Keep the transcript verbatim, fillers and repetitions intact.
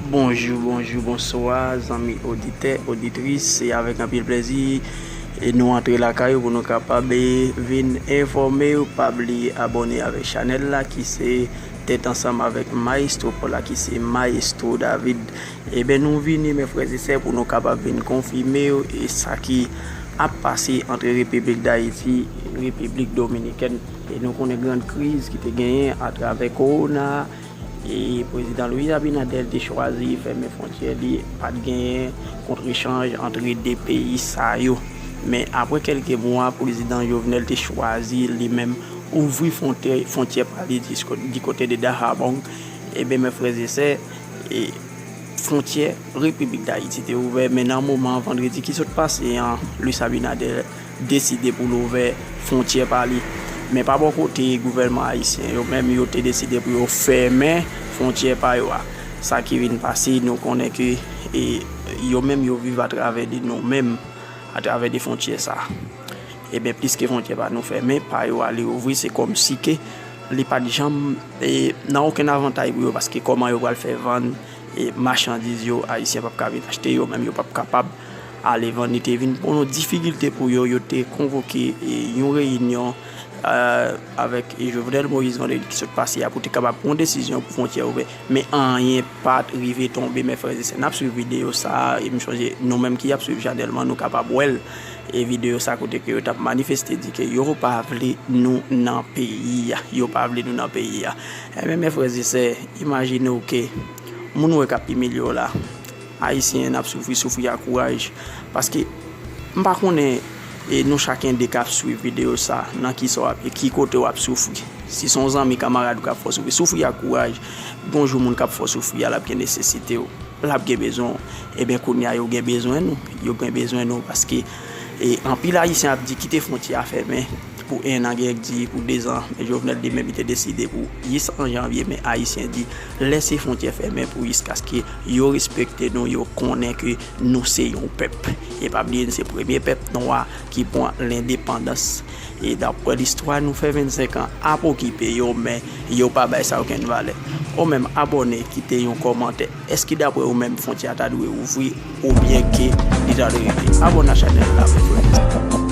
Bonjou, bonjou, bonswa, zanmi oditè, oditris. Se avèk anpil plèzi e nou antre lakay ou pou nou kapab, e, vin enfòme w. Pa bliye abòne avèk chanèl la ki se Tèt Ansanm avèk Maestro Paul la ki se Maestro David. Eben, nou vini, men frè e sè, pou nou kapab vin konfime w, e, sa ki ap pase ant Repiblik Dayiti e Repiblik Dominikèn. E nou konnen gran kriz ki te genyen atravè kowona, e prezidan Luis Abinader te chwazi fèmen fwontyè li, pa t genyen kont echanj ant de peyi sa yo. Men apre kèlke mwa, prezidan Jovenel te chwazi li menm ouvri fwontyè, fwontyè pa li di kote de Dajabong. Eben, men frè e sè, e fwontyè Repiblik Dayiti te ouvè, men nan moman vandredi ki sot pase an, Luis Abinader deside pou l ouvè fwontyè pa li. Men pa bò kote gouvènman ayisyen, yo menm yo te deside pou yo fèmen fwontyè pa yo a. Sa ki vin pase, nou konnen ke, e, yo menm yo viv atravè de nou menm, atravè de fwontyè sa. Eben, pliske fwontyè pa nou fèmen, pa yo ale ouvri, se kòmsi ke li pa t janm, e, nan okenn avantay pou yo, paske kòman yo pral fè vann, e, machandiz yo, ayisyen p ap ka vin achte, yo menm yo p ap kapab ale vann. Li te vin pran yon difikilte pou yo, yo te konvoke, e, yon reyinyon, e, avèk, e, Jovenel Moïse vandredi ki sot pase a pou te kapab pran yon desizyon pou fwontyè ouvè. Men anyen pa t rive tonbe, men frè e sè, n ap swiv videyo sa a, e m sonje nou menm ki ap swiv chanèl mwen, nou kapab wè l. E videyo sa kote ke yo t ap manifeste di ke yo pa vle nou nan peyi a. Yo pa vle nou nan peyi a. Ebyen, men frè e sè, imajine w ke moun ou wè k ap imilye w la, ayisyen n ap soufri, soufri ak kouraj. Paske m pa konnen, e nou chak de k ap swiv videyo sa, nan ki sa w ap ye, ki kote w ap soufri. Si se yon zanmi, kanmarad ou k ap fè w soufri, soufri ak kouraj. Gon jou moun k ap fè w soufri a, l ap gen nesesite w, l ap gen bezwen w. Ebyen, kounye a, yo gen bezwen nou. Yo gen bezwen nou paske, e, anpil ayisyen ap di kite fwontyè a fèmen pou en an, gen k di pou de zan. Men Jovenel li menm, li te deside pou jis an janvye, men ayisyen di lèse fwontyè fèmen pou jiskaske yo respekte nou, yo konnen ke nou se yon pèp. E pa bliye, n se premye pèp nwa ki pran lendepandans. E daprè listwa, nou fè vennsenk an ap okipe yo, men yo pa bay sa okenn valè. Ou menm, abòne, kite yon kòmantè. Èske daprè ou menm, fwontyè a ta dwe ouvri oubyen ke li ta dwe rete? Abòne a chanèl la, men frè.